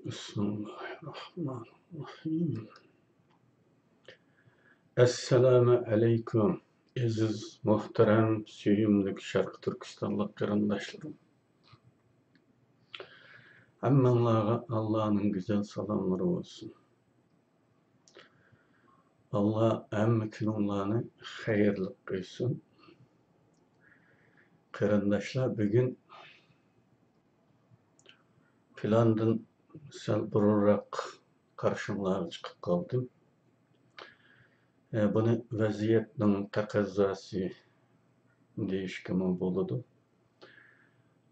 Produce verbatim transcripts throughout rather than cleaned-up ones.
بىسمىللاھىرراھمانىرراھىم. ئەسسالامۇ ئەلەيكۇم، ئەزىز، مۇھتەرەم، سۆيۈملۈك شەرقىي تۈركىستانلىق قېرىنداشلىرىم. ھەممىڭلارغا ئاللانىڭ گۈزەل سالاملىرى بولسۇن. ئاللا ھەممە كۈنۈڭلارنى خەيرلىك قىلسۇن. قېرىنداشلار، بۈگۈن پىلاندىن سەل بۇرۇنراق قارشىڭلارغا چىقىپ قالدىم. ئە، بۇنى ۋەزىيەتنىڭ تەقەززاسى دېيىشكىمۇ بولىدۇ.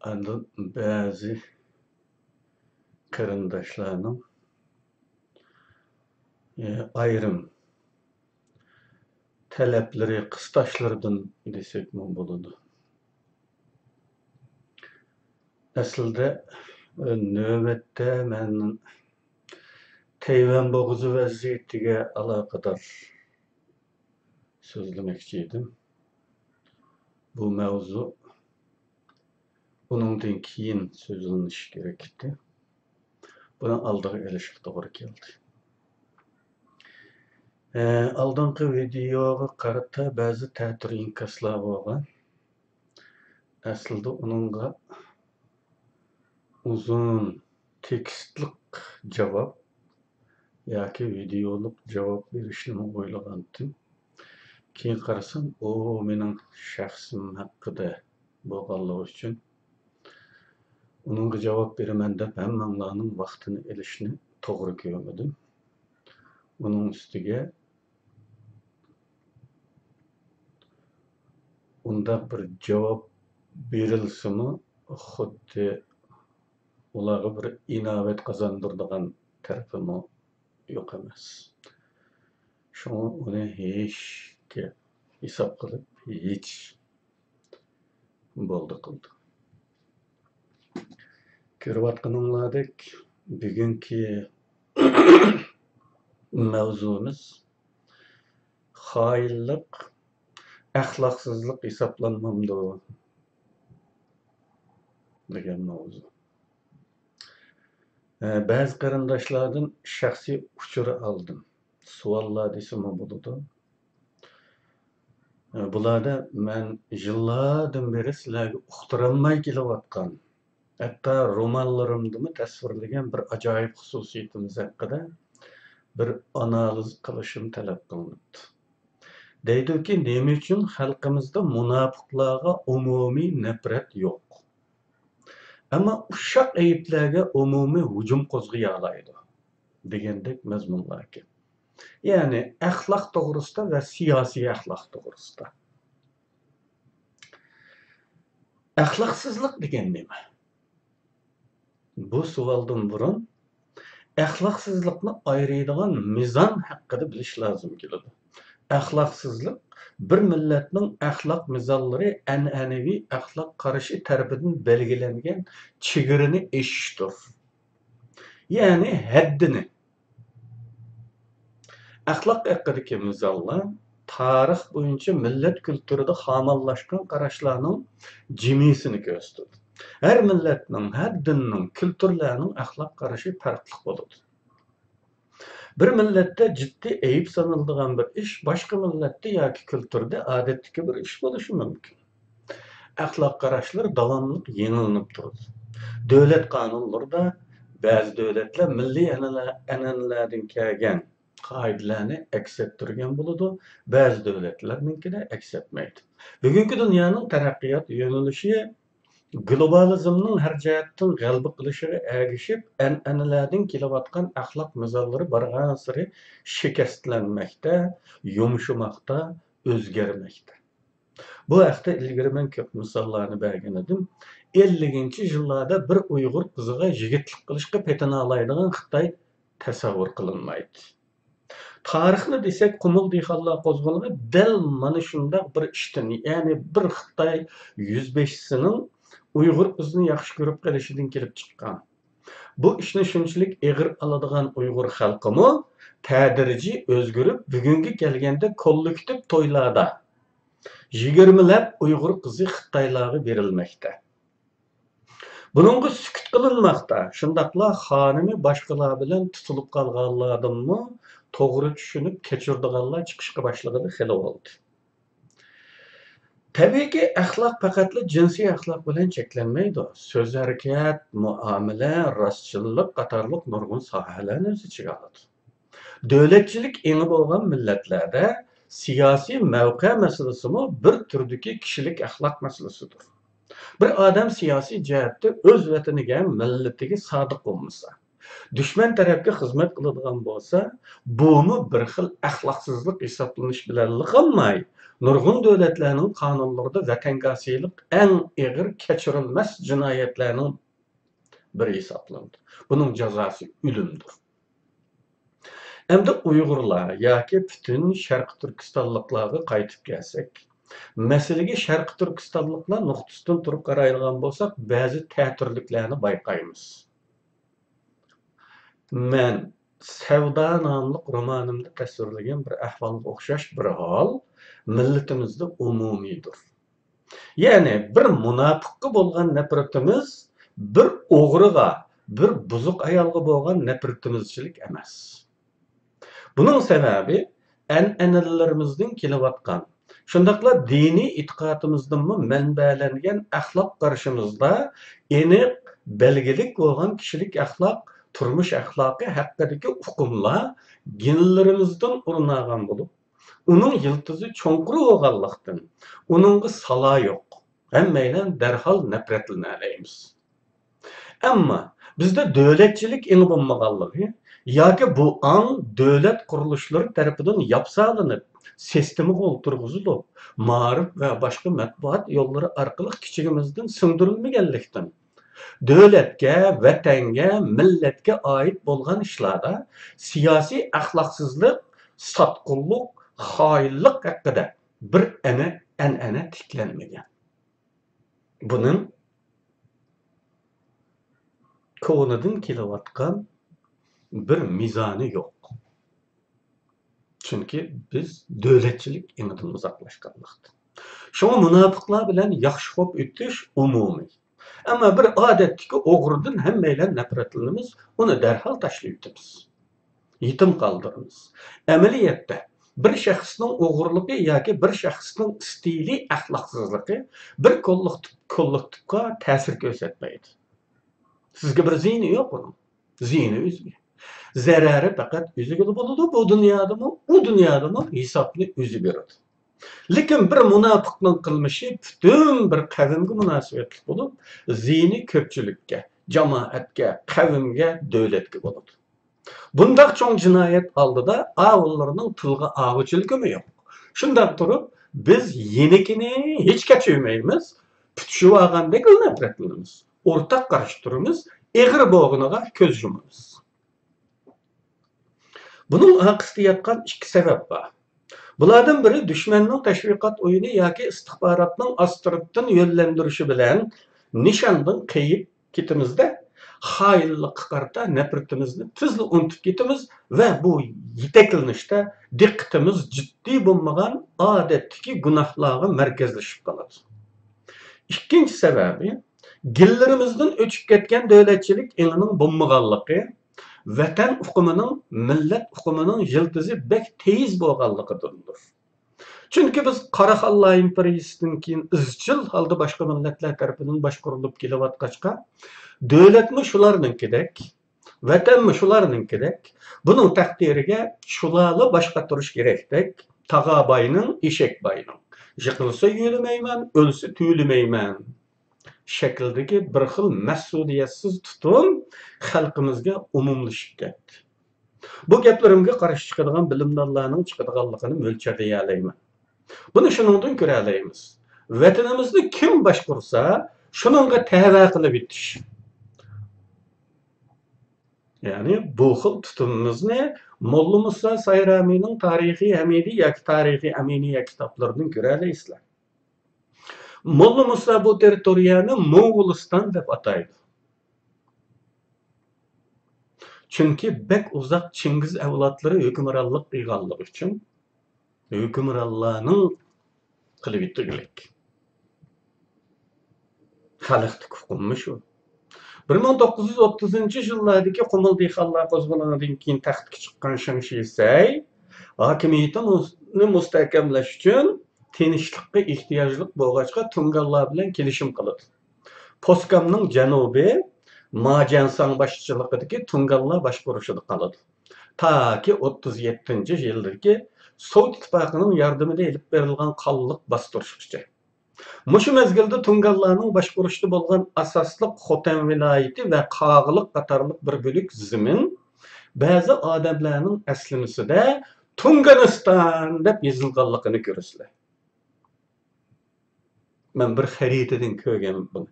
ئاندىن بەزى قېرىنداشلارنىڭ، ئە، ئايرىم تەلەپلىرى، قىستاشلىرىدىن دېسەكمۇ بولىدۇ. ئەسلىدە، ئە، نۆۋەتتە مەن تەيۋەن بوغۇزى ۋەزىيىتىگە ئالاقىدار سۆزلىمەكچى ئىدىم. بۇ مەۋزۇ ئۇنىڭدىن كېيىن سۆزلىنىشى كېرەك ئىدى. بۇنى ئالدىغا ئېلىشقا توغرا كەلدى. ئە، ئالدىنقى ۋىدېيوغا قارىتا بەزى تەتۈر ئىنكاسلار بولغان. ئەسلىدە ئۇنىڭغا ئۇزۇن تېكىستلىق جاۋاب ياكى ۋىدېيولۇق جاۋاب بېرىشنىمۇ ئويلىغانتىم. كېيىن قارىسام، ئۇ مېنىڭ شەخسىم ھەققىدە بولغانلىقى ئۈچۈن، ئۇنىڭغا جاۋاب بېرىمەن دەپ ھەممىڭلارنىڭ ۋاقتىنى ئېلىشنى توغرا كۆرمىدىم. ئۇنىڭ ئۈستىگە ئۇنداق بىر جاۋاب بېرىلسىمۇ، خۇددى ئۇلارغا بىر ئىناۋەت قازاندۇرىدىغان تەرىپىمۇ يوق ئەمەس. شۇڭا ئۇنى ھېچ گەپ ھېساب قىلىپ ھېچ بولدى قىلدى. كۆرۈۋاتقىنىڭلاردەك، بۈگۈنكى مەۋزۇمىز خائىنلىق، ئەخلاقسىزلىق ھېسابلانمامدۇ؟ دېگەن مەۋزۇ. ئە، بەزى قېرىنداشلاردىن شەخسىي ئۇچۇر ئالدىم. سوئاللار دېسىمۇ بولىدۇ. ئە، بۇلاردا مەن يىللاردىن بېرى سىلەرگە ئۇقتۇرالماي كېلىۋاتقان، ھەتتا رومانلىرىمدىمۇ تەسۋىرلىگەن بىر ئاجايىپ خۇسۇسىيىتىمىز ھەققىدە بىر ئانالىز قىلىشىم تەلەپ قىلىنىپتۇ. دەيدۇكى، نېمە ئۈچۈن خەلقىمىزدە مۇناپىقلارغا ئومۇمىي نەپرەت يوق، ئەمما ئۇششاق ئەيىبلەرگە ئومۇمىي ھۇجۇم قوزغىيالايدۇ؟ دېگەندەك مەزمۇنلاركەن. يەنى ئەخلاق توغرىسىدا ۋە سىياسىي ئەخلاق توغرىسىدا. ئەخلاقسىزلىق دېگەن نېمە؟ بۇ سوئالدىن بۇرۇن ئەخلاقسىزلىقنى ئايرىيدىغان مىزان ھەققىدە بىلىش لازىم كېلىدۇ. ئەخلاقسىزلىق بىر مىللەتنىڭ ئەخلاق مىزانلىرى، ئەنئەنىۋى ئەخلاق قارىشى تەرىپىدىن بەلگىلەنگەن چېگرىنى ئېشىشتۇر. يەنى ھەددىنى. ئەخلاق ھەققىدىكى مىزانلار تارىخ بويىچە مىللەت كۈلتۈرىدە خاماللاشقان قاراشلارنىڭ جىمىسىنى كۆرسىتىدۇ. ھەر مىللەتنىڭ، ھەر دىننىڭ، كۈلتۈرلەرنىڭ ئەخلاق قارىشى پەرقلىق بولىدۇ. بىر مىللەتتە جىددىي ئەيىب سانىلىدىغان بىر ئىش باشقا مىللەتتە ياكى كۈلتۈردە ئادەتتىكى بىر ئىش بولۇشى مۇمكىن. ئەخلاق قاراشلىرى داۋاملىق يېڭىلىنىپ تۇرىدۇ. دۆلەت قانۇنلىرىدا بەزى دۆلەتلەر مىللىي ئەنئەنە-، ئەنئەنىلەردىن كەلگەن قائىدىلەرنى ئەكس ئەتتۈرگەن بولىدۇ، بەزى دۆلەتلەرنىڭكىنى ئەكس ئەتمەيدۇ. بۈگۈنكى دۇنيانىڭ تەرەققىيات يۆنىلىشى گلوبالىزمنىڭ ھەر جەھەتتىن غەلىبە قىلىشىغا ئەگىشىپ، ئەنئەنىلەردىن كېلىۋاتقان ئەخلاق مىزانلىرى بارغانسېرى شىكەستلەنمەكتە، يۇمشىماقتا، ئۆزگەرمەكتە. بۇ ھەقتە ئىلگىرى مەن كۆپ مىساللارنى بەرگەن ئىدىم. ئەللىكىنچى يىللاردا بىر ئۇيغۇر قىزىغا يىگىتلىك قىلىشقا پېتىنالايدىغان خىتاي تەسەۋۋۇر قىلىنمايتتى. تارىخنى دېسەك، قۇمۇل دېھقانلار قوزغىلىڭى دەل مانا شۇنداق بىر ئىشتىن، يەنى بىر خىتاي يۈزبېشىسىنىڭ ئۇيغۇر قىزىنى ياخشى كۆرۈپ قېلىشىدىن كېلىپ چىققان. بۇ ئىشنى شۇنچىلىك ئېغىر ئالىدىغان ئۇيغۇر خەلقىمۇ تەدرىجىي ئۆزگىرىپ، بۈگۈنگە كەلگەندە كوللېكتىپ تويلاردا يىگىرمىلەپ ئۇيغۇر قىزى خىتايلارغا بېرىلمەكتە. بۇنىڭغا سۈكۈت قىلىنماقتا. شۇنداقلا خانىمى باشقىلار بىلەن تۇتۇلۇپ قالغانلاردىنمۇ توغرا چۈشىنىپ كەچۈرىدىغانلار چىقىشقا باشلىغىلى خېلى بولدى. تەبىئىيكى، ئەخلاق پەقەتلا جىنسىي ئەخلاق بىلەن چەكلەنمەيدۇ. سۆز-ھەرىكەت، مۇئامىلە، راستچىللىق قاتارلىق نۇرغۇن ساھەلەرنى ئۆز ئىچىگە ئالىدۇ. دۆلەتچىلىك ئېڭى بولغان مىللەتلەردە سىياسىي مەۋقە مەسىلىسىمۇ بىر تۈردىكى كىشىلىك ئەخلاق مەسىلىسىدۇر. بىر ئادەم سىياسىي جەھەتتە ئۆز ۋەتىنىگە، مىللىتىگە سادىق بولمىسا، دۈشمەن تەرەپكە خىزمەت قىلىدىغان بولسا، بۇمۇ بىر خىل ئەخلاقسىزلىق ھېسابلىنىش بىلەنلا قالماي، نۇرغۇن دۆلەتلەرنىڭ قانۇنلىرىدا ۋەتەنگە ئاسىيلىق ئەڭ ئېغىر كەچۈرۈلمەس جىنايەتلەرنىڭ بىرى ھېسابلىنىدۇ. بۇنىڭ جازاسى ئۆلۈمدۇر. ئەمدى ئۇيغۇرلار ياكى پۈتۈن شەرقىي تۈركىستانلىقلارغا قايتىپ كەلسەك، مەسىلىگە شەرقىي تۈركىستانلىقلار نۇقتىسىدىن تۇرۇپ قارايدىغان بولساق، بەزى تەتۈرلۈكلەرنى بايقايمىز. مەن سەۋدا ناملىق رومانىمدا تەسۋىرلىگەن بىر ئەھۋالغا ئوخشاش بىر ھال مىللىتىمىزدە ئومۇمىيدۇر. يەنى بىر مۇناپىققا بولغان نەپرىتىمىز بىر ئوغرىغا، بىر بۇزۇق ئايالغا بولغان نەپرىتىمىزچىلىك ئەمەس. بۇنىڭ سەۋەبى ئەنئەنىلىرىمىزدىن كېلىۋاتقان، شۇنداقلا دىنىي ئېتىقادىمىزدىنمۇ مەنبەلەنگەن ئەخلاق قارىشىمىزدا ئېنىق، بەلگىلىك بولغان كىشىلىك ئەخلاق، تۇرمۇش ئەخلاقى ھەققىدىكى ئۇقۇملار گېنلىرىمىزدىن ئورۇن ئالغان بولۇپ، ئۇنىڭ يىلتىزى چوڭقۇر بولغانلىقتىن، ئۇنىڭغا سالا يوق. ھەممەيلەن دەرھال نەپرەتلىنەلەيمىز. ئەمما بىزدە دۆلەتچىلىك ئېڭى بولمىغانلىقى ياكى بۇ ئاڭ دۆلەت قۇرۇلۇشلىرى تەرىپىدىن ياپسالىنىپ، سىستېمىغا ئولتۇرغۇزۇلۇپ، مائارىپ ۋە باشقا مەتبۇئات يوللىرى ئارقىلىق كىچىكىمىزدىن سىڭدۈرۈلمىگەنلىكتىن، دۆلەتكە، ۋەتەنگە، مىللەتكە ئائىت بولغان ئىشلاردا سىياسىي ئەخلاقسىزلىق، ساتقۇنلۇق، خائىنلىق ھەققىدە بىر ئەنە-، ئەنئەنە تىكلەنمىگەن. بۇنىڭ كونىدىن كېلىۋاتقان بىر مىزانى يوق. چۈنكى بىز دۆلەتچىلىك ئېڭىدىن ئۇزاقلاشقانلىقتىن. شۇڭا مۇناپىقلار بىلەن ياخشى خوپ ئۆتۈش ئومۇمىي. ئەمما بىر ئادەتتىكى ئوغرىدىن ھەممەيلەن نەپرەتلىنىمىز، ئۇنى دەرھال تاشلىۋېتىمىز. يېتىم قالدۇرىمىز. ئەمەلىيەتتە، بىر شەخسنىڭ ئوغرىلىقى ياكى بىر شەخسنىڭ ئىستىلى ئەخلاقسىزلىقى بىر كوللېكتىپ-، كوللېكتىپقا تەسىر كۆرسەتمەيدۇ. سىزگە بىر زىيىنى يوق ئۇنىڭ. زىيىنى ئۆزىگە. زەرەرى پەقەت ئۆزىگىلا بولىدۇ، بۇ دۇنيادىمۇ، ئۇ دۇنيادىمۇ ھېسابنى ئۆزى بېرىدۇ. لېكىن بىر مۇناپىقنىڭ قىلمىشى پۈتۈن بىر قەۋمگە مۇناسىۋەتلىك بولۇپ، زىيىنى كۆپچىلىككە، جامائەتكە، قەۋمگە، دۆلەتكە بولىدۇ. بۇنداق چوڭ جىنايەت ئالدىدا ئاۋۇللارنىڭ تىلغا ئالغۇچىلىكىمۇ يوق. شۇنداق تۇرۇپ، بىز يېنىكىنى ھېچ كەچۈرمەيمىز، پۈتۈشۈۋالغاندەكلا نەپرەتلىنىمىز. ئورتاق قارشى تۇرىمىز، ئېغىر بولغىنىغا كۆز يۇمىمىز. بۇنىڭ ئارقىسىدا ياتقان ئىككى سەۋەب بار. بۇلاردىن بىرى دۈشمەننىڭ تەشۋىقات ئويۇنى ياكى ئىستىخباراتنىڭ ئاستىرتتىن يۆنلەندۈرۈشى بىلەن نىشاندىن قېيىپ كېتىمىز-دە، خائىنلىققا قارىتا نەپرىتىمىزنى تېزلا ئۇنتۇپ كېتىمىز ۋە بۇ يېتەكلىنىشتە دىققىتىمىز جىددىي بولمىغان ئادەتتىكى گۇناھلارغا مەركەزلىشىپ قالىدۇ. ئىككىنچى سەۋەبى، گېنلىرىمىزدىن ئۆچۈپ كەتكەن دۆلەتچىلىك ئېڭىنىڭ بولمىغانلىقى، ۋەتەن ئۇقۇمىنىڭ، مىللەت ئۇقۇمىنىڭ يىلتىزى بەك تېيىز بولغانلىقىدىندۇر. چۈنكى بىز قاراخانلار ئىمپېرىيىسىدىن كېيىن ئىزچىل ھالدا باشقا مىللەتلەر تەرىپىدىن باشقۇرۇلۇپ كېلىۋاتقاچقا، دۆلەتمۇ شۇلارنىڭكىدەك، ۋەتەنمۇ شۇلارنىڭكىدەك، بۇنىڭ تەقدىرىگە شۇلارلا باش قاتۇرۇش كېرەكتەك، تاغا باينىڭ، ئېشەك باينىڭ، يىقىلسا يۆلىمەيمەن، ئۆلسە تۆلىمەيمەن شەكلىدىكى بىر خىل مەسئۇلىيەتسىز تۇتۇم خەلقىمىزگە ئومۇملىشىپ كەتتى. بۇ گەپلىرىمگە قارشى چىقىدىغان بىلىمدانلارنىڭ چىقىدىغانلىقىنى مۆلچەرلىيەلەيمەن. بۇنى شۇنىڭدىن كۆرەلەيمىز. ۋەتىنىمىزنى كىم باشقۇرسا، شۇنىڭغا تەۋە قىلىۋېتىش. يەنى بۇ خىل تۇتۇمىمىزنى موللا مۇسا سايرامىنىڭ تارىخى ھەمىدى ياكى تارىخى ئەمىنىيە كىتابلىرىدىن كۆرەلەيسىلەر. موللا مۇسا بۇ تېررىتورىيەنى موڭغۇلىستان دەپ ئاتايدۇ. چۈنكى بەك ئۇزاق چىڭگىز ئەۋلادلىرى ھۆكۈمرانلىق قىلغانلىقى ئۈچۈن، ھۆكۈمرانلارنىڭ قىلىۋېتىگلىك. خەلقتىكى ئۇقۇممۇ شۇ. بىر مىڭ توققۇز يۈز ئوتتۇزىنچى يىللاردىكى قۇمۇل دېھقانلار قوزغىلىڭىدىن كېيىن تەختكە چىققان شېڭ شىسەي ھاكىمىيىتىنى مۇستەھكەملەش ئۈچۈن تىنچلىققا ئېھتىياجلىق بولغاچقا، تۇڭگانلار بىلەن كېلىشىم قىلىدۇ. پوسكامنىڭ جەنۇبى ما جيەنساڭ باشچىلىقىدىكى تۇڭگانلار باشقۇرۇشىدا قالىدۇ. تاكى ئوتتۇز يەتتىنچى يىلدىكى سوۋېت ئىتتىپاقىنىڭ ياردىمىدە ئېلىپ بېرىلغان قانلىق باستۇرۇشقىچە. مۇشۇ مەزگىلدە تۇڭگانلارنىڭ باشقۇرۇشىدا بولغان ئاساسلىق خوتەن ۋىلايىتى ۋە قاغىلىق قاتارلىق بىر بۆلەك زېمىن بەزى ئادەملەرنىڭ ئەسلىمىسىدە تۇڭگانىستان دەپ يېزىلغانلىقىنى كۆرىسىلەر. مەن بىر خەرىتىدىن كۆرگەن بۇنى.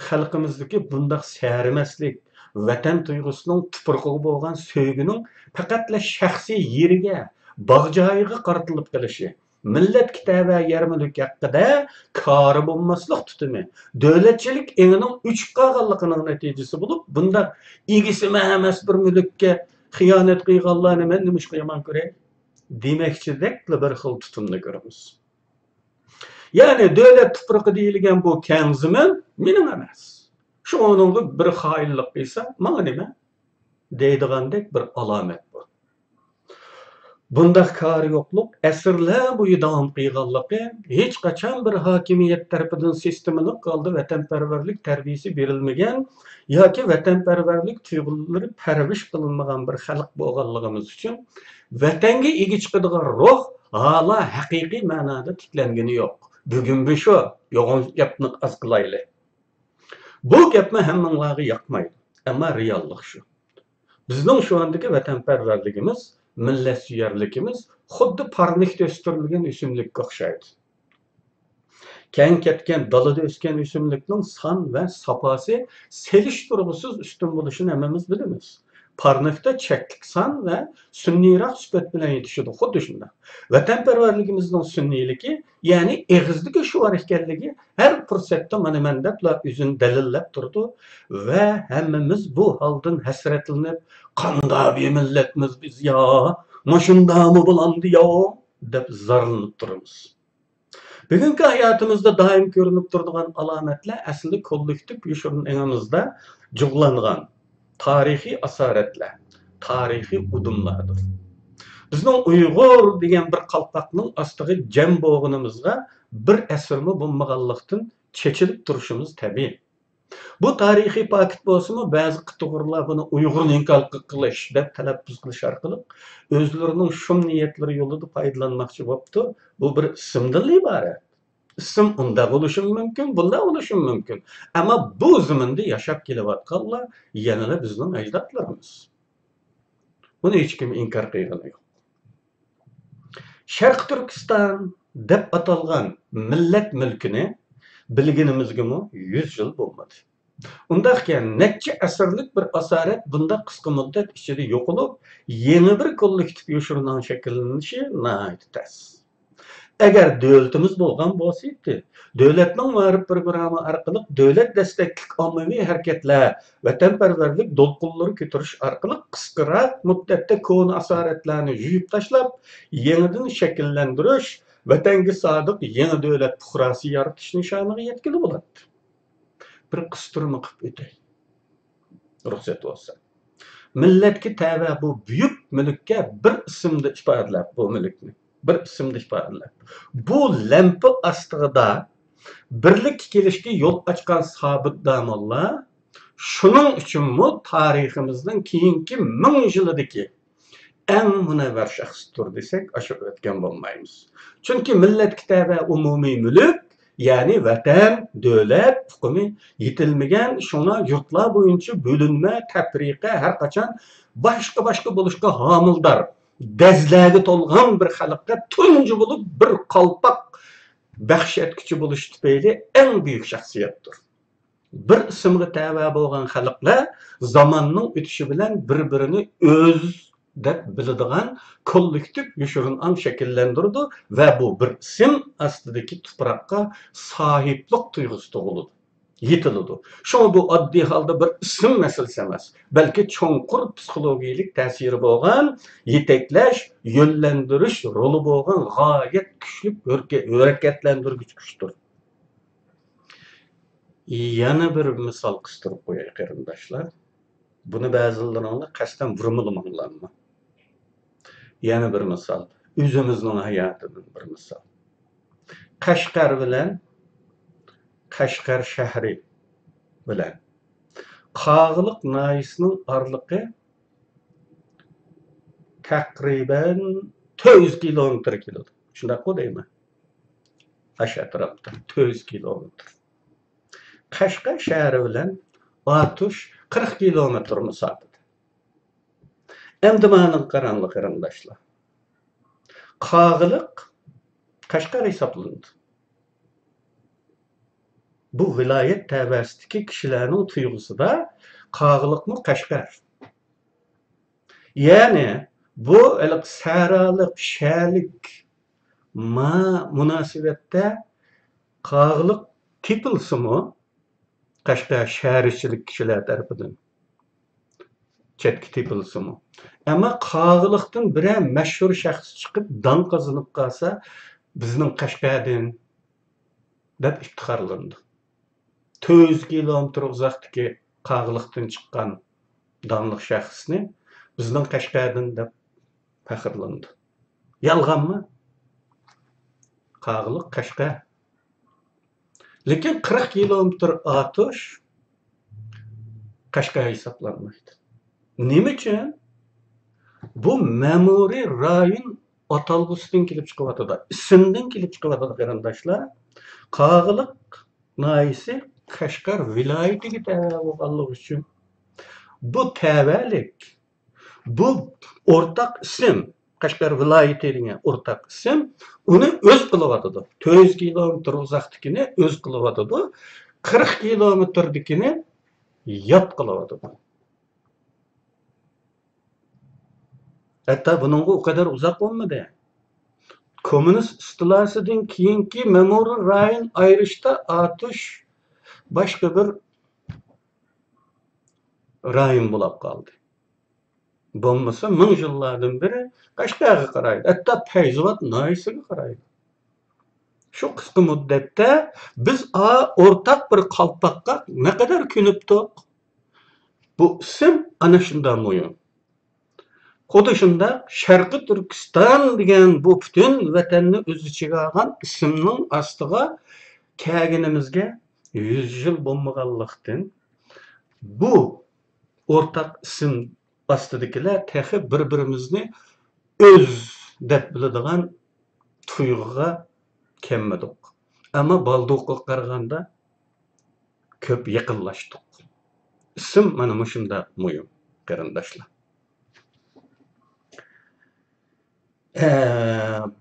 خەلقىمىزدىكى بۇنداق سەرمەستلىك، ۋەتەن تۇيغۇسىنىڭ تۇپرىقىغا بولغان سۆيگۈنىڭ پەقەتلا شەخسىي يېرىگە، باغ جايىغا قارىتىلىپ قېلىشى، مىللەتكە تەۋە يەر مۈلۈك ھەققىدە كارى بولماسلىق تۇتۇمى، دۆلەتچىلىك ئېڭىنىڭ ئۆچۈپ قالغانلىقىنىڭ نەتىجىسى بولۇپ، بۇنداق ئىگىسى ئەمەس بىر مۈلۈككە خىيانەت قىلغانلارنى مەن نېمىشقا يامان كۆرەي؟ دېمەكچىدەكلا بىر خىل تۇتۇمنى كۆرىمىز. يەنى دۆلەت تۇپرىقى دېيىلگەن بۇ كەڭ زېمىن مېنىڭ ئەمەس. شۇڭا ئۇنىڭغا بىر خائىنلىق قىلسا، ماڭا نېمە؟ دەيدىغاندەك بىر ئالامەت بۇ. بۇنداق كارى يوقلۇق ئەسىرلەر بويى داۋام قىلغانلىقى، ھېچقاچان بىر ھاكىمىيەت تەرىپىدىن سىستېمىلىق ھالدا ۋەتەنپەرۋەرلىك تەربىيىسى بېرىلمىگەن ياكى ۋەتەنپەرۋەرلىك تۇيغۇلىرى پەرۋىش قىلىنمىغان بىر خەلق بولغانلىقىمىز ئۈچۈن، ۋەتەنگە ئىگە چىقىدىغان روھ ھالا ھەقىقىي مەنادا تىكلەنگىنى يوق. بۈگۈن بۇ شۇ، يوغان گەپنى ئاز قىلايلى. بۇ گەپمۇ ھەممىڭلارغا ياقمايدۇ، ئەمما رېئاللىق شۇ. بىزنىڭ شۇ ئاندىكى ۋەتەنپەرۋەرلىكىمىز، مىللەتسۆيەرلىكىمىز خۇددى پارنىكتا ئۆستۈرۈلگەن ئۆسۈملۈككە ئوخشايدۇ. كەڭ كەتكەن دالىدا ئۆسكەن ئۆسۈملۈكنىڭ سان ۋە ساپاسى سېلىشتۇرغۇسىز ئۈستۈن بولۇشىنى ھەممىمىز بىلىمىز. پارنىكتا چەكلىك سان ۋە سۈنئىيراق سۈپەت بىلەن يېتىشىدۇ. خۇددى شۇنداق. ۋەتەنپەرۋەرلىكىمىزنىڭ سۈنئىيلىكى، يەنى ئېغىزدىكى شوئار ئىكەنلىكى ھەر پۇرسەتتە مانا مەن دەپلا ئۆزىنى دەلىللەپ تۇرىدۇ ۋە ھەممىمىز بۇ ھالدىن ھەسرەتلىنىپ، «قانداق بىر مىللەتمىز بىز يا؟ مۇشۇنداقمۇ بولامدۇ يا؟» دەپ زارلىنىپ تۇرىمىز. بۈگۈنكى ھاياتىمىزدا دائىم كۆرۈنۈپ تۇرىدىغان ئالامەتلەر ئەسلىدە كوللېكتىپ يوشۇرۇن ئېڭىمىزدا جۇغلانغان تارىخىي ئاسارەتلەر، تارىخىي ئۇدۇملاردۇر. بىزنىڭ ئۇيغۇر دېگەن بىر قالپاقنىڭ ئاستىغا جەم بولغىنىمىزغا بىر ئەسىرمۇ بولمىغانلىقتىن، چېچىلىپ تۇرۇشىمىز تەبىئىي. بۇ تارىخىي پاكىت بولسىمۇ، بەزى قىتىغۇرلار بۇنى ئۇيغۇرنىڭكى ھالقا قىلىش دەپ تەلەپپۇز قىلىش ئارقىلىق ئۆزلىرىنىڭ شۇم نىيەتلىرى يولىدا پايدىلانماقچى بوپتۇ. بۇ بىر ئىسىمدىنلا ئىبارەت. ئىسىم ئۇنداق بولۇشىمۇ مۇمكىن، بۇنداق بولۇشىمۇ مۇمكىن. ئەمما بۇ زېمىندا ياشاپ كېلىۋاتقانلار يەنىلا بىزنىڭ ئەجدادلىرىمىز. بۇنى ھېچكىم ئىنكار قىلغىنى يوق. شەرقىي تۈركىستان دەپ ئاتالغان مىللەت مۈلكىنى بىلگىنىمىزگىمۇ يۈز يىل بولمىدى. ئۇنداقكەن، نەچچە ئەسىرلىك بىر ئاسارەت بۇنداق قىسقا مۇددەت ئىچىدە يوقىلىپ، يېڭى بىر كوللېكتىپ يوشۇرۇننىڭ شەكىللىنىشى ناھايىتى تەس. ئەگەر دۆلىتىمىز بولغان بولسىدى، دۆلەتنىڭ مائارىپ پروگرامما ئارقىلىق دۆلەت دەستەكلىك ئاممىۋى ھەرىكەتلەر، ۋەتەنپەرۋەرلىك دولقۇنلىرى كۆتۈرۈش ئارقىلىق قىسقىراق مۇددەتتە كونا ئاسارەتلەرنى يۇيۇپ تاشلاپ، يېڭىدىن شەكىللەندۈرۈش، ۋەتەنگە سادىق يېڭى دۆلەت پۇقراسى يارىتىش نىشانىغا يەتكىلى بولاتتى. بىر قىستۇرما قىلىپ ئۆتەي، رۇخسەت بولسا. مىللەتكە تەۋە بۇ بۈيۈك مۈلۈككە بىر ئىسىمدا ئىپادىلەپ، بۇ مۈلۈكنى بىر ئىسىمدا ئىپادىلەپ، بۇ لەمپە ئاستىدا بىرلىككە كېلىشكە يول ئاچقان سابىت داموللا شۇنىڭ ئۈچۈنمۇ تارىخىمىزنىڭ كېيىنكى مىڭ يىلىدىكى ئەڭ مۇنەۋۋەر شەخستۇر دېسەك، ئاشۇرۇپ ئۆتكەن بولمايمىز. چۈنكى مىللەتكە تەۋە ئومۇمىي مۈلۈك، يەنى ۋەتەن، دۆلەت ئۇقۇمى يېتىلمىگەن، شۇڭا يۇرتلار بويىچە بۆلۈنمە، تەپرىقە ھەر قاچان باشقا-باشقا بولۇشقا ھامىلىدار، دەزلەرگە تولغان بىر خەلققە تۇنجى بولۇپ بىر قالپاق بەخش ئەتكۈچى بولۇش تۈپەيلى ئەڭ بۈيۈك شەخسىيەتتۇر. بىر ئىسىمغا تەۋە بولغان خەلقلەر زاماننىڭ ئۆتۈشى بىلەن بىر-بىرىنى ئۆز دەپ بىلىدىغان كوللېكتىپ يوشۇرۇن ئاڭ شەكىللەندۈرىدۇ ۋە بۇ بىر ئىسىم ئاستىدىكى تۇپراققا ساھىبلىق تۇيغۇسى تۇغۇلىدۇ، يېتىلىدۇ. شۇڭا بۇ ئاددىي ھالدا بىر ئىسىم مەسىلىسى ئەمەس، بەلكى چوڭقۇر پسىخولوگىيەلىك تەسىرى بولغان، يېتەكلەش، يۆنلەندۈرۈش رولى بولغان غايەت كۈچلۈك ھۆركە-، ھەرىكەتلەندۈرگۈچ كۈچتۇر. يەنە بىر مىسال قىستۇرۇپ قوياي، قېرىنداشلار. بۇنى بەزىلىرىڭلار قەستەن بۇرمىلىماڭلارمۇ. يەنە بىر مىسال. ئۆزىمىزنىڭ ھاياتىدىن بىر مىسال. قەشقەر بىلەن، قەشقەر شەھىرى بىلەن قاغىلىق ناھىيەسىنىڭ ئارىلىقى تەقرىبەن تۆت يۈز كىلومېتىر كېلىدۇ. شۇنداققۇ دەيمەن؟ ئاشۇ ئەتراپتا تۆت يۈز كىلومېتىر. قەشقەر شەھىرى بىلەن ئاتۇش قىرىق كىلومېتىر مۇساپىدە. ئەمدى مانا قاراڭلار، قېرىنداشلار. قاغىلىق قەشقەر ھېسابلىنىدۇ. بۇ ۋىلايەت تەۋەسىدىكى كىشىلەرنىڭ تۇيغۇسىدا قاغىلىقمۇ قەشقەر. يەنى بۇ ھېلىقى سەھرالىق، شەھەرلىك ما مۇناسىۋەتتە قاغىلىق تېپىلسىمۇ، قەشقەر شەھەر ئىچىدىكى كىشىلەر تەرىپىدىن چەتكە تېپىلسىمۇ، ئەمما قاغىلىقتىن بىرەر مەشھۇر شەخس چىقىپ داڭ قازىنىپ قالسا، بىزنىڭ قەشقەردىن دەپ ئىپتىخارلىنىدۇ. تۆت يۈز كىلومېتىر ئۇزاقتىكى قاغىلىقتىن چىققان داڭلىق شەخسنى بىزنىڭ قەشقەردىن دەپ پەخىرلىنىدۇ. يالغانمۇ؟ قاغىلىق قەشقەر. لېكىن قىرىق كىلومېتىر ئاتۇش قەشقەر ھېسابلانمايدۇ. نېمە ئۈچۈن؟ بۇ مەمۇرىي رايون ئاتالغۇسىدىن كېلىپ چىقىۋاتىدۇ، ئىسىمدىن كېلىپ چىقىۋاتىدۇ، قېرىنداشلار. قاغىلىق ناھىيەسى قەشقەر ۋىلايىتىگە تەۋە بولغانلىقى ئۈچۈن، بۇ تەۋەلىك، بۇ ئورتاق ئىسىم، قەشقەر ۋىلايىتى دېگەن ئورتاق ئىسىم، ئۇنى ئۆز قىلىۋاتىدۇ. تۆت يۈز كىلومېتىر ئۇزاقتىكىنى ئۆز قىلىۋاتىدۇ. قىرىق كىلومېتىردىكىنى يات قىلىۋاتىدۇ. ھەتتا بۇنىڭغا ئۇ قەدەر ئۇزاق بولمىدى. كوممۇنىست ئىستىلاسىدىن كېيىنكى مەمۇرىي رايون ئايرىشتا ئاتۇش باشقا بىر رايون بولاپ قالدى. بولمىسا مىڭ يىللاردىن بېرى قەشقەرگە قارايدۇ، ھەتتا پەيزىۋات ناھىيەسىگە قارايدۇ. شۇ قىسقا مۇددەتتە بىز ئا، ئورتاق بىر قالپاققا نەقەدەر كۆنۈپتۇق. بۇ ئىسىم ئەنە شۇنداق مۇھىم. خۇددى شۇنداق شەرقىي تۈركىستان دېگەن بۇ پۈتۈن ۋەتەننى ئۆز ئىچىگە ئالغان ئىسىمنىڭ ئاستىغا كەلگىنىمىزگە يۈز يىل بولمىغانلىقتىن، بۇ ئورتاق ئىسىم ئاستىدىكىلەر تېخى بىر-بىرىمىزنى ئۆز دەپ بىلىدىغان تۇيغۇغا كەلمىدۇق. ئەمما بالدۇققا قارىغاندا كۆپ يېقىنلاشتۇق. ئىسىم مانا مۇشۇنداق مۇھىم، قېرىنداشلار. ئە،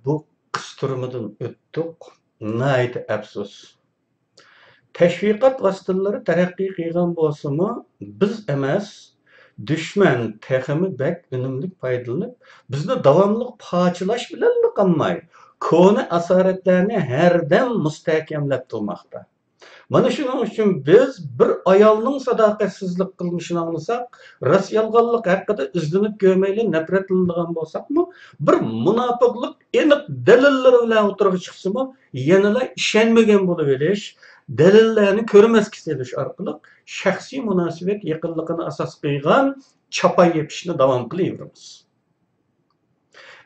بۇ قىستۇرمىدىن ئۆتتۇق. ناھايىتى ئەپسۇس. تەشۋىقات ۋاسىتىلىرى تەرەققىي قىلغان بولسىمۇ، بىز ئەمەس، دۈشمەن تېخىمۇ بەك ئۈنۈملۈك پايدىلىنىپ، بىزنى داۋاملىق پارچىلاش بىلەنلا قالماي، كونا ئاسارەتلەرنى ھەردەم مۇستەھكەملەپ تۇرماقتا. مانا شۇنىڭ ئۈچۈن بىز بىر ئايالنىڭ ساداقەتسىزلىك قىلمىشىنى ئاڭلىساق، راست-يالغانلىق ھەققىدە ئىزدىنىپ كۆرمەيلا نەپرەتلىنىدىغان بولساقمۇ، بىر مۇناپىقلىق ئېنىق دەلىللىرى بىلەن ئوتتۇرىغا چىقسىمۇ، يەنىلا ئىشەنمىگەن بولۇۋېلىش، دەلىللەرنى كۆرمەسكە سېلىش ئارقىلىق شەخسىي مۇناسىۋەت يېقىنلىقىنى ئاساس قىلغان چاپان يېپىشنى داۋام قىلىۋېرىمىز.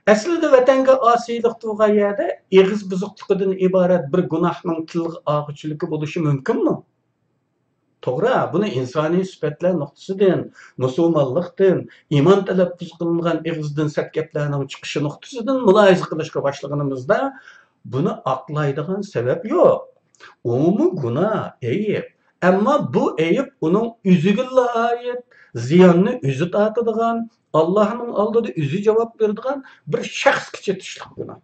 ئەسلىدە ۋەتەنگە ئاسىيلىق تۇرغان يەردە ئېغىز بۇزۇقلۇقىدىن ئىبارەت بىر گۇناھنىڭ تىلغا ئالغۇچىلىكى بولۇشى مۇمكىنمۇ؟ توغرا، بۇنى ئىنسانىي سۈپەتلەر نۇقتىسىدىن، مۇسۇلمانلىقتىن، ئىمان تەلەپپۇز قىلىنغان ئېغىزدىن سەت گەپلەرنىڭ چىقىشى نۇقتىسىدىن مۇلاھىزە قىلىشقا باشلىغىنىمىزدا، بۇنى ئاقلايدىغان سەۋەب يوق. ئۇمۇ گۇناھ، ئەيىب. ئەمما بۇ ئەيىب ئۇنىڭ ئۆزىگىلا ئائىت، زىياننى ئۆزى تارتىدىغان، ئاللاھنىڭ ئالدىدا ئۆزى جاۋاب بېرىدىغان بىر شەخسكە چېتىشلىق گۇناھ.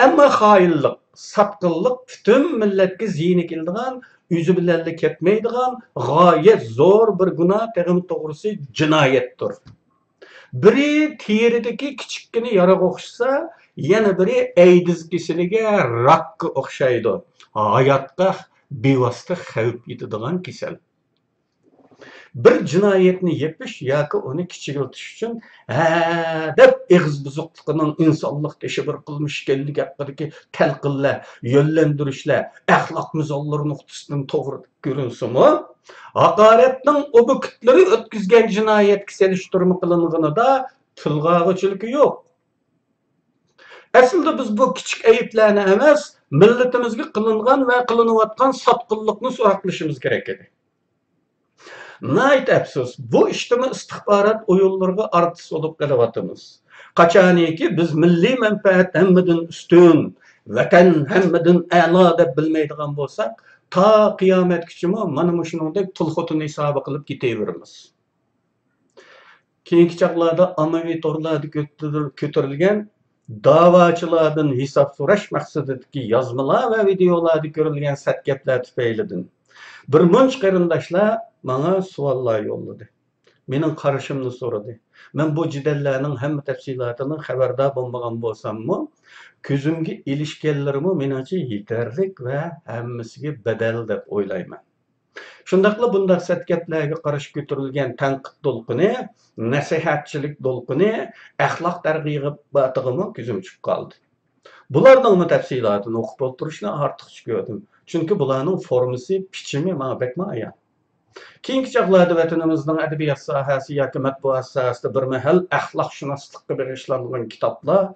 ئەمما خائىنلىق، ساتقىنلىق پۈتۈن مىللەتكە زىيىنى كېلىدىغان، ئۆزى بىلەنلا كەتمەيدىغان غايەت زور بىر گۇناھ، تېخىمۇ توغرىسى جىنايەتتۇر. بىرى تېرىدىكى كىچىككىنە يارىغا ئوخشىسا، يەنە بىرى ئەيدىز كېسىلىگە، راكقا ئوخشايدۇ. ھاياتقا بىۋاسىتە خەۋپ يېتىدىغان كېسەل. بىر جىنايەتنى يېپىش ياكى ئۇنى كىچىكلىتىش ئۈچۈن، ھە دەپ، ئېغىز بۇزۇقلۇقىنىڭ ئىنسانلىق دېشى بىر قىلمىش ئىكەنلىكى ھەققىدىكى تەلقىنلەر، يۆنلەندۈرۈشلەر ئەخلاق مىزانلىرى نۇقتىسىدىن توغرا كۆرۈنسىمۇ، ھاقارەتنىڭ ئوبيېكتلىرى ئۆتكۈزگەن جىنايەتكە سېلىشتۇرما قىلىنغىنىدا تىلغا ئالغۇچىلىكى يوق. ئەسلىدە بىز بۇ كىچىك ئەيىبلەرنى ئەمەس، مىللىتىمىزگە قىلىنغان ۋە قىلىنىۋاتقان ساتقىنلىقنى سوراق قىلىشىمىز كېرەك ئىدى. ناھايىتى ئەپسۇس، بۇ ئىشتىمۇ ئىستىخبارات ئويۇنلىرىغا ئارتىس بولۇپ قېلىۋاتىمىز. قاچانكى بىز مىللىي مەنپەئەت ھەممىدىن ئۈستۈن، ۋەتەن ھەممىدىن ئەلا دەپ بىلمەيدىغان بولساق، تا قىيامەتكىچىمۇ مانا مۇشۇنىڭدەك تۇل خوتۇن ھېسابى قىلىپ كېتىۋېرىمىز. كېيىنكى چاغلاردا ئاممىۋى تورلاردا كۆتۈرۈل-، كۆتۈرۈلگەن داۋاچىلاردىن ھېساب سوراش مەقسىتىدىكى يازمىلار ۋە ۋىدېئولاردا كۆرۈلگەن سەت گەپلەر تۈپەيلىدىن بىر مۇنچە قېرىنداشلار ماڭا سوئاللار يوللىدى. مېنىڭ قارىشىمنى سورىدى. مەن بۇ جېدەللەرنىڭ ھەممە تەپسىلاتىدىن خەۋەردار بولمىغان بولساممۇ، كۆزۈمگە ئىلىشكەنلىرىمۇ مېنىڭچە يېتەرلىك ۋە ھەممىسىگە بەدەل دەپ ئويلايمەن. شۇنداقلا بۇنداق سەت گەپلەرگە قارشى كۆتۈرۈلگەن تەنقىد دولقۇنى، نەسىھەتچىلىك دولقۇنى، ئەخلاق تەرغىباتىغىمۇ كۆزۈم چۈشۈپ قالدى. بۇلارنىڭمۇ تەپسىلاتىنى ئوقۇپ ئولتۇرۇشنى ئارتۇقچە كۆردۈم. چۈنكى بۇلارنىڭ فورمىسى، پىچىمى ماڭا بەكمۇ ئايان. كېيىنكى چاغلاردا ۋەتىنىمىزنىڭ ئەدەبىيات ساھەسى ياكى مەتبۇئات ساھەسىدە بىرمەھەل ئەخلاقشۇناسلىققا بېغىشلانغان كىتابلار،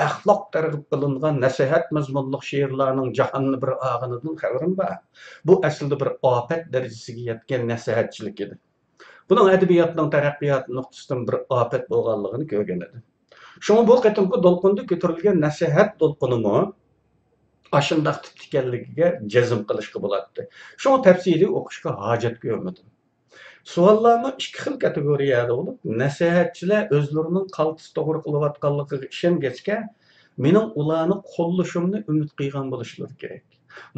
ئەخلاق تەرغىب قىلىنغان نەسىھەت مەزمۇنلۇق شېئىرلارنىڭ جاھاننى بىر ئالغىنىدىن خەۋىرىم بار. بۇ ئەسلىدە بىر ئاپەت دەرىجىسىگە يەتكەن نەسىھەتچىلىك ئىدى. بۇنىڭ ئەدەبىياتنىڭ تەرەققىياتى نۇقتىسىدىن بىر ئاپەت بولغانلىقىنى كۆرگەن ئىدىم. شۇڭا بۇ قېتىمقى دولقۇندا كۆتۈرۈلگەن نەسىھەت دولقۇنىمۇ ئاشۇنداق تىپتا ئىكەنلىكىگە جەزم قىلىشقا بولاتتى. شۇڭا تەپسىلىي ئوقۇشقا ھاجەت كۆرمىدىم. سوئاللارمۇ ئىككى خىل كاتېگورىيەدە بولۇپ، نەسىھەتچىلەر ئۆزلىرىنىڭ قالتىس توغرا قىلىۋاتقانلىقىغا ئىشەنگەچكە، مېنىڭ ئۇلارنى قوللىشىمنى ئۈمىد قىلغان بولۇشلىرى كېرەك.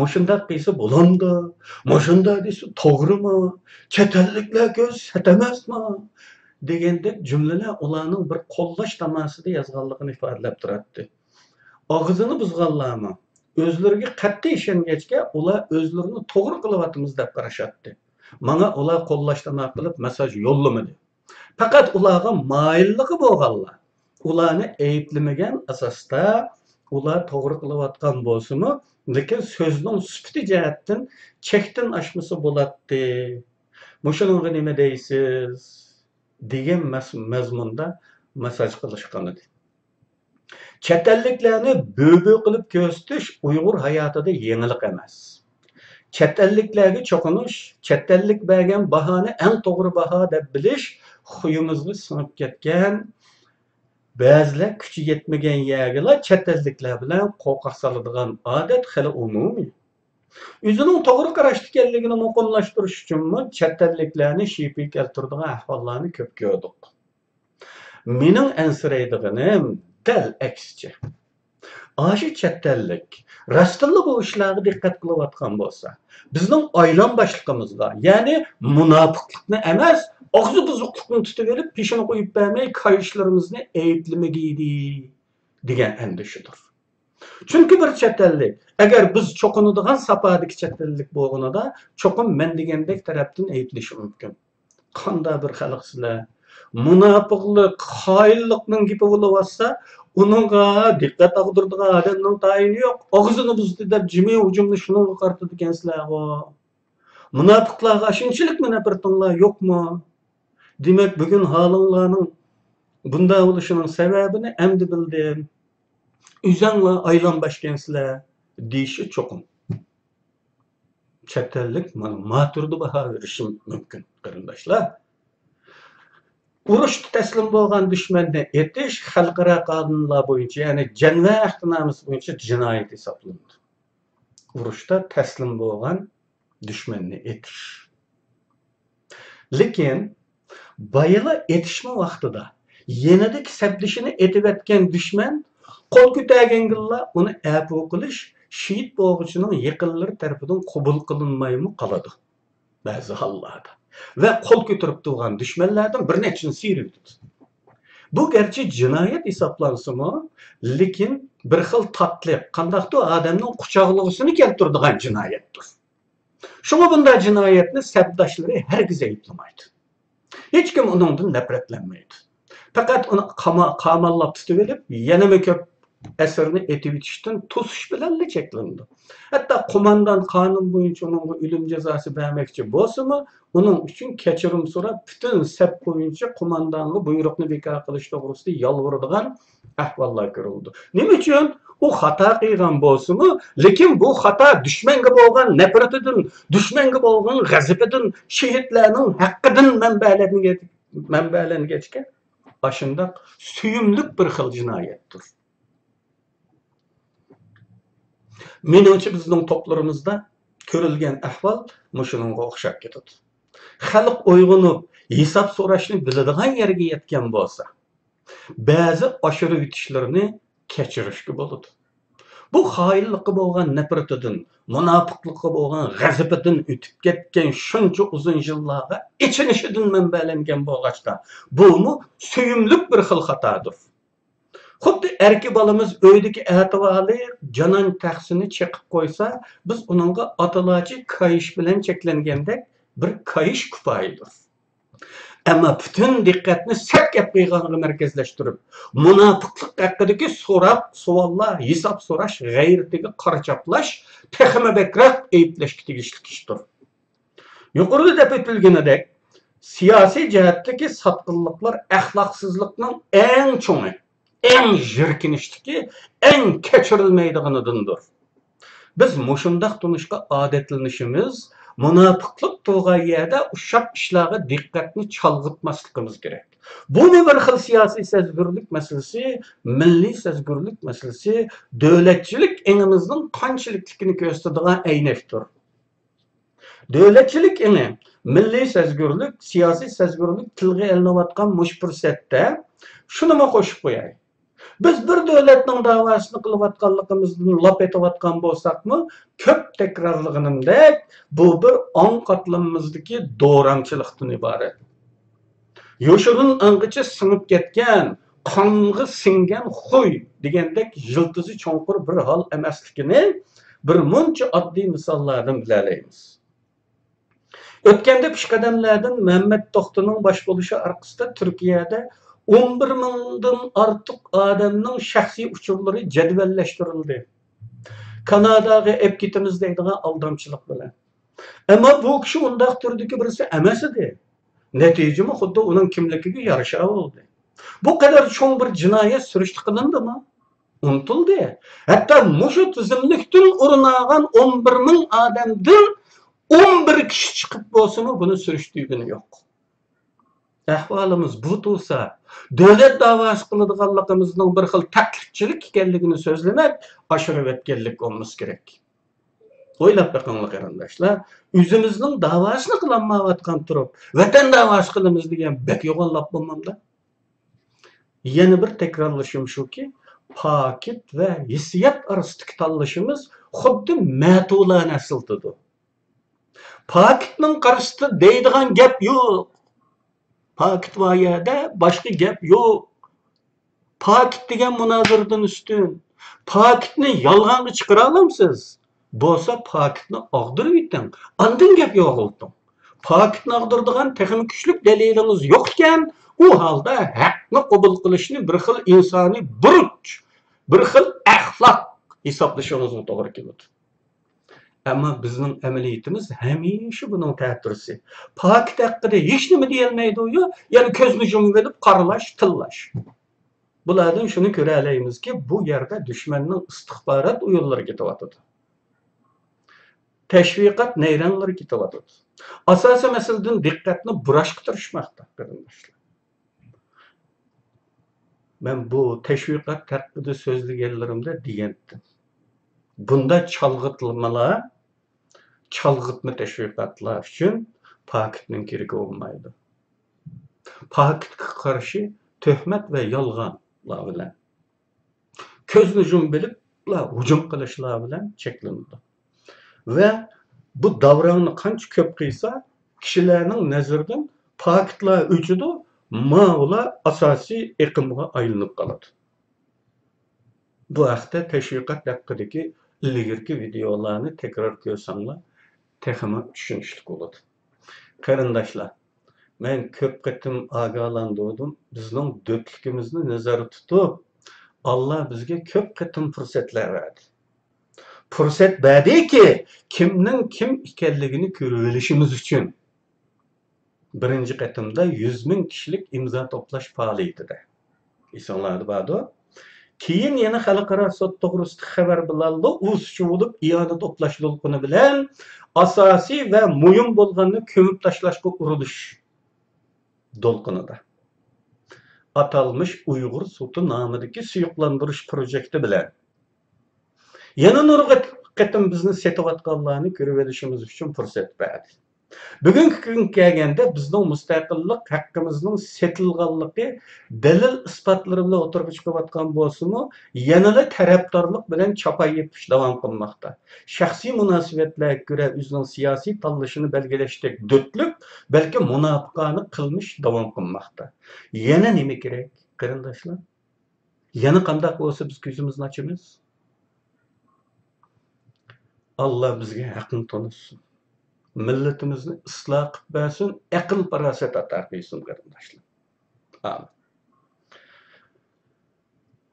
مۇشۇنداق قىلسا بولامدۇ؟ مۇشۇنداق دېسە توغرىمۇ؟ چەت ئەللىكلەر كۆز سەت ئەمەسمۇ؟ دېگەندەك جۈملىلەر ئۇلارنىڭ بىر قوللاش تاماسىدا يازغانلىقىنى ئىپادىلەپ تۇراتتى. ئاغزىنى بۇزغانلارمۇ ئۆزلىرىگە قەتئىي ئىشەنگەچكە، ئۇلار ئۆزلىرىنى توغرا قىلىۋاتىمىز دەپ قارىشاتتى. ماڭا ئۇلار قوللاش تاماق قىلىپ مېسساژ يوللىمىدى. پەقەت ئۇلارغا مايىللىقى بولغانلار، ئۇلارنى ئەيىبلىمىگەن ئاساستا، ئۇلار توغرا قىلىۋاتقان بولسىمۇ، لېكىن سۆزنىڭ سۈپىتى جەھەتتىن چەكتىن ئاشمىسا بولاتتى. مۇشۇنىڭغا نېمە دەيسىز؟ دېگەن مەس-، مەزمۇندا مېسساژ قىلىشقانىدى. چەت ئەللىكلەرنى بۆ-بۆ قىلىپ كۆرسىتىش ئۇيغۇر ھاياتىدا يېڭىلىق ئەمەس. چەت ئەللىكلەرگە چوقۇنۇش، چەت ئەللىك بەرگەن باھانى ئەڭ توغرا باھا دەپ بىلىش خۇيىمىزغا سىڭىپ كەتكەن. بەزىلەر كۈچى يەتمىگەن يەرگىلا چەت ئەللىكلەر بىلەن قورقاق سالىدىغان ئادەت خېلى ئومۇمىي. ئۆزىنىڭ توغرا قاراشتا ئىكەنلىكىنى مۇقىملاشتۇرۇش ئۈچۈنمۇ چەت ئەللىكلەرنى شىپى كەلتۈرىدىغان ئەھۋاللارنى كۆپ كۆردۇق. مېنىڭ ئەنسىرەيدىغىنىم دەل ئەكسىچە. ئاشۇ چەت ئەللىك راستتىنلا بۇ ئىشلارغا دىققەت قىلىۋاتقان بولسا، بىزنىڭ ئايلان باشلىقىمىزغا، يەنى مۇناپىقلىقنى ئەمەس، ئاغزى بۇزۇقلۇقنى تۇتۇۋېلىپ، پېشىنى قويۇپ بەرمەي، كايىشلىرىمىزنى ئەيىبلىمىگىيدى، دېگەن ئەندىشىدۇر. چۈنكى بىر چەت ئەللىك، ئەگەر بىز چوقۇنىدىغان ساپادىكى چەت ئەللىك بولغىنىدا، چوقۇم مەن دېگەندەك تەرەپتىن ئەيىبلىشى مۇمكىن. قانداق بىر خەلقسىلەر! مۇناپىقلىق، خائىنلىقنىڭ گېپى بولۇۋاتسا، ئۇنىڭغا دىققەت ئاغدۇرىدىغان ئادەمنىڭ تايىنى يوق. ئاغزىنى بۇزدى دەپ جىمى ھۇجۇمنى شۇنىڭغا قارىتىدىكەنسىلەرغۇ. مۇناپىقلارغا شۇنچىلىكمۇ نەپرىتىڭلار يوقمۇ؟ دېمەك، بۈگۈن ھالىڭلارنىڭ بۇنداق بولۇشىنىڭ سەۋەبىنى ئەمدى بىلدىم. ئۆزەڭلار ئايلان باشكەنسىلەر دېيىشى چوقۇم. چەت ئەللىك مانا ما تۈردە باھا بېرىشى مۇمكىن، قېرىنداشلار. ئۇرۇشتا تەسلىم بولغان دۈشمەننى ئېتىش خەلقئارا قانۇنلار بويىچە، يەنى جەنۋە ئەھدىنامىسى بويىچە جىنايەت ھېسابلىنىدۇ. ئۇرۇشتا تەسلىم بولغان دۈشمەننى ئېتىش. لېكىن بايىلا ئېتىشمۇ ۋاقتىدا يېنىدىكى سەپدىشىنى ئېتىۋەتكەن دۈشمەن قول كۆتەرگەنگىلا ئۇنى ئەپۇ قىلىش شېھىت بولغۇچىنىڭ يېقىنلىرى تەرىپىدىن قوبۇل قىلىنمايمۇ قالىدۇ بەزى ھاللاردا. ۋە قول كۆتۈرۈپ تۇرغان دۈشمەنلەردىن بىر نەچچىنى سىيرىۋېتىدۇ. بۇ گەرچە جىنايەت ھېسابلانسىمۇ، لېكىن بىر خىل تاتلىق، قانداقتۇر ئادەمنىڭ قۇچاقلىغۇسىنى كەلتۈرىدىغان جىنايەتتۇر. شۇڭا بۇنداق جىنايەتنى سەپداشلىرى ھەرگىز ئەيىبلىمەيدۇ. ھېچكىم ئۇنىڭدىن نەپرەتلەنمەيدۇ. پەقەت ئۇنى قاما-، قاماللاپ تۇتۇۋېلىپ، يەنىمۇ كۆپ ئەسىرنى ئېتىۋېتىشتىن توسۇش بىلەنلا چەكلىنىدۇ. ھەتتا قوماندان قانۇن بويىچە ئۇنىڭغا ئۆلۈم جازاسى بەرمەكچى بولسىمۇ، ئۇنىڭ ئۈچۈن كەچۈرۈم سوراپ، پۈتۈن سەپ بويىچە قوماندانغا بۇيرۇقنى بىكار قىلىش توغرىسىدا يالۋۇرىدىغان ئەھۋاللار كۆرۈلىدۇ. نېمە ئۈچۈن؟ ئۇ خاتا قىلغان بولسىمۇ، لېكىن بۇ خاتا دۈشمەنگە بولغان نەپرىتىدىن، دۈشمەنگە بولغان غەزىپىدىن، شېھىتلەرنىڭ ھەققىدىن مەنبەلەنگەچكە، مەنبەلەنگەچكە، ئاشۇنداق سۆيۈملۈك بىر خىل جىنايەتتۇر. مېنىڭچە، بىزنىڭ توپلىرىمىزدا كۆرۈلگەن ئەھۋال مۇشۇنىڭغا ئوخشاپ كېتىدۇ. خەلق ئويغىنىپ، ھېساب سوراشنى بىلىدىغان يەرگە يەتكەن بولسا، بەزى ئاشۇرۇۋېتىشلىرىنى كەچۈرۈشكە بولىدۇ. بۇ خائىنلىققا بولغان نەپرىتىدىن، مۇناپىقلىققا بولغان غەزىپىدىن ئۆتۈپ كەتكەن شۇنچە ئۇزۇن يىللارغا ئېچىنىشىدىن مەنبەلەنگەن بولغاچقا، بۇمۇ سۆيۈملۈك بىر خىل خاتادۇر. خۇددى ئەركە بالىمىز ئۆيدىكى ئەتىۋارلىق جانان تەخسىنى چېقىپ قويسا، بىز ئۇنىڭغا ئاتىلارچە كايىش بىلەن چەكلەنگەندەك بىر كايىش كۇپايىدۇر. ئەمما پۈتۈن دىققەتنى سەت گەپ قىلغانغا مەركەزلەشتۈرۈپ، مۇناپىقلىق ھەققىدىكى سوراق، سوئاللار، ھېساب سوراش غەيرىتىگە قارا چاپلاش تېخىمۇ بەكرەك ئەيىبلەشكە تېگىشلىك ئىشتۇر. يۇقىرىدا دەپ ئۆتۈلگىنىدەك، سىياسىي جەھەتتىكى ساتقىنلىقلار ئەخلاقسىزلىقنىڭ ئەڭ چوڭى، ئەڭ يىركىنچلىكى، ئەڭ كەچۈرۈلمەيدىغىنىدىندۇر. بىز مۇشۇنداق تونۇشقا ئادەتلىنىشىمىز، مۇناپىقلىق تۇرغان يەردە ئۇششاق ئىشلارغا دىققەتنى چالغىتماسلىقىمىز كېرەك. بۇمۇ بىر خىل سىياسىي سەزگۈرلۈك مەسىلىسى، مىللىي سەزگۈرلۈك مەسىلىسى، دۆلەتچىلىك ئېڭىمىزنىڭ قانچىلىكلىكىنى كۆرسىتىدىغان ئەينەكتۇر. دۆلەتچىلىك ئېڭى، مىللىي سەزگۈرلۈك، سىياسىي سەزگۈرلۈك تىلغا ئېلىنىۋاتقان مۇشۇ پۇرسەتتە شۇنىمۇ قوشۇپ قوياي. بىز بىر دۆلەتنىڭ داۋاسىنى قىلىۋاتقانلىقىمىزدىن لاپ ئېتىۋاتقان بولساقمۇ، كۆپ تەكرارلىغىنىمدەك، بۇ بىر ئاڭ قاتلىمىمىزدىكى دورامچىلىقتىن ئىبارەت. يوشۇرۇن ئاڭغىچە سىڭىپ كەتكەن، قانغا سىڭگەن خۇي دېگەندەك يىلتىزى چوڭقۇر بىر ھال ئەمەسلىكىنى بىر مۇنچە ئاددىي مىساللاردىن بىلەلەيمىز. ئۆتكەندە پېشقەدەملەردىن مەمەت توختىنىڭ باش بولۇشى ئارقىسىدا تۈركىيەدە ئون بىر مىڭدىن ئارتۇق ئادەمنىڭ شەخسىي ئۇچۇرلىرى جەدۋەللەشتۈرۈلدى. كاناداغا ئېلىپ كېتىمىز دەيدىغان ئالدامچىلىق بىلەن. ئەمما بۇ كىشى ئۇنداق تۈردىكى بىرسى ئەمەس ئىدى. نەتىجىمۇ خۇددى ئۇنىڭ كىملىكىگە يارىشا بولدى. بۇ قەدەر چوڭ بىر جىنايەت سۈرۈشتە قىلىندىمۇ؟ ئۇنتۇلدى. ھەتتا مۇشۇ تىزىملىكتىن ئورۇن ئالغان ئون بىر مىڭ ئادەمدىن ئون بىر كىشى چىقىپ بولسىمۇ بۇنى سۈرۈشتۈرگىنى يوق. ئەھۋالىمىز بۇ تۇرسا، دۆلەت داۋاسى قىلىدىغانلىقىمىزنىڭ بىر خىل تەقلىدچىلىك ئىكەنلىكىنى سۆزلىمەك ئاشۇرۇۋەتكەنلىك بولمىسا كېرەك. ئويلاپ بېقىڭلار قېرىنداشلار، ئۆزىمىزنىڭ داۋاسىنى قىلالمايۋاتقان تۇرۇپ، ۋەتەن داۋاسى قىلىمىز دېگەن بەك يوغان لاپ بولمامدۇ؟ يەنە بىر تەكرارلىشىم شۇكى، پاكىت ۋە ھېسسىيات ئارىسىدىكى تاللىشىمىز خۇددى مەتۇلانى ئەسلىتىدۇ. پاكىتنىڭ قارشىسىدا دەيدىغان گەپ يوق. پاكىت بار يەردە باشقا گەپ يوق. پاكىت دېگەن مۇنازىرىدىن ئۈستۈن. پاكىتنى يالغانغا چىقىرالامسىز؟ بولسا پاكىتنى ئاغدۇرۇۋېتىڭ، ئاندىن گەپ يوغىلىتىڭ. پاكىتنى ئاغدۇرىدىغان تېخىمۇ كۈچلۈك دەلىلىڭىز يوق ئىكەن، ئۇ ھالدا ھەقنى قوبۇل قىلىشنى بىر خىل ئىنسانىي بۇرچ، بىر خىل ئەخلاق ھېسابلىشىڭىزغا توغرا كېلىدۇ. ئەمما بىزنىڭ ئەمەلىيىتىمىز ھەمىشە بۇنىڭ تەتۈرىسى. پاكىت ھەققىدە ھېچنېمە دېيەلمەيدۇ، يەنە كۆزنى يۇمۇۋېلىپ قارىلاش، تىللاش. بۇلاردىن شۇنى كۆرەلەيمىزكى، بۇ يەردە دۈشمەننىڭ ئىستىخبارات ئويۇنلىرى كېتىۋاتىدۇ. تەشۋىقات نەيرەڭلىرى كېتىۋاتىدۇ. ئاساسىي مەسىلىدىن دىققەتنى بۇراشقا تىرىشماقتا، قېرىنداشلار. مەن بۇ تەشۋىقات ھەققىدە سۆزلىگەنلىرىمدە دېگەنتىم. بۇنداق چالغىتلىمىلار، چالغىتما تەشۋىقاتلار ئۈچۈن پاكىتنىڭ كېرىكى بولمايدۇ. پاكىتقا قارشى تۆھمەت ۋە يالغانلار بىلەن، كۆزنى يۇمۇۋېلىپلا ھۇجۇم قىلىشلار بىلەن چەكلىنىدۇ. ۋە بۇ داۋراڭنى قانچە كۆپ قىلسا، كىشىلەرنىڭ نەزىرىدىن پاكىتلار ئۆچىدۇ، ماۋۇلار ئاساسىي ئېقىمغا ئايلىنىپ قالىدۇ. بۇ ھەقتە تەشۋىقات ھەققىدىكى ئىلگىرىكى ۋىدېئولارنى تەكرار كۆرسەڭلار، تېخىمۇ چۈشىنىشلىك بولىدۇ. قېرىنداشلار، مەن كۆپ قېتىم ئاگاھلاندۇردۇم، بىزنىڭ دۆتلۈكىمىزنى نەزەردە تۇتۇپ، ئاللا بىزگە كۆپ قېتىم پۇرسەتلەر بەردى. پۇرسەت بەردىكى، كىمنىڭ كىم ئىكەنلىكىنى كۆرۈۋېلىشىمىز ئۈچۈن. بىرىنچى قېتىمدا يۈز مىڭ كىشىلىك ئىمزا توپلاش پائالىيىتىدە. ئېسىڭلاردا باردۇ. كېيىن يەنە خەلقئارا سوت توغرىسىدىكى خەۋەر بىلەنلا ئۇسچۇ بولۇپ، ئىئانە توپلاش دولقۇنى بىلەن ئاساسىي ۋە مۇھىم بولغاننى كۆمۈپ تاشلاشقا ئۇرۇنۇش دولقۇنىدا. ئاتالمىش ئۇيغۇر سوتى نامىدىكى سۇيۇقلاندۇرۇش پروژېكتى بىلەن يەنە نۇرغۇن قېتىم بىزنى سېتىۋاتقانلارنى كۆرۈۋېلىشىمىز ئۈچۈن پۇرسەت بەردى. بۈگۈنكى كۈنگە كەلگەندە، بىزنىڭ مۇستەقىللىق ھەققىمىزنىڭ سېتىلغانلىقى دەلىل-ئىسپاتلىرى بىلەن ئوتتۇرىغا چىقىۋاتقان بولسىمۇ، يەنىلا تەرەپدارلىق بىلەن چاپان يېپىش داۋام قىلماقتا. شەخسىي مۇناسىۋەتلەرگە كۆرە ئۆزىنىڭ سىياسىي تاللىشىنى بەلگىلەشتەك دۆتلۈك، بەلكى مۇناپىقانە قىلمىش داۋام قىلماقتا. يەنە نېمە كېرەك، قېرىنداشلار؟ يەنە قانداق بولسا بىز كۆزىمىزنى ئاچىمىز؟ ئاللا بىزگە ھەقنى تونۇتسۇن. مىللىتىمىزنى ئىسلاھ قىلىپ بەرسۇن، ئەقىل-پاراسەت ئاتا قىلسۇن، قېرىنداشلار. ئامىن.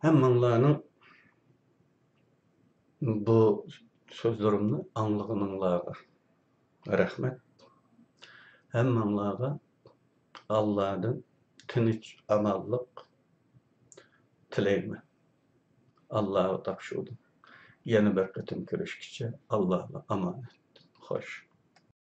ھەممىڭلارنىڭ بۇ سۆزلىرىمنى ئاڭلىغىنىڭلارغا رەھمەت. ھەممىڭلارغا ئاللادىن تىنچ-ئامانلىق تىلەيمەن. ئاللاغا تاپشۇردۇم. يەنە بىر قېتىم كۆرۈشكىچە ئاللاغا ئامانەت. خوش.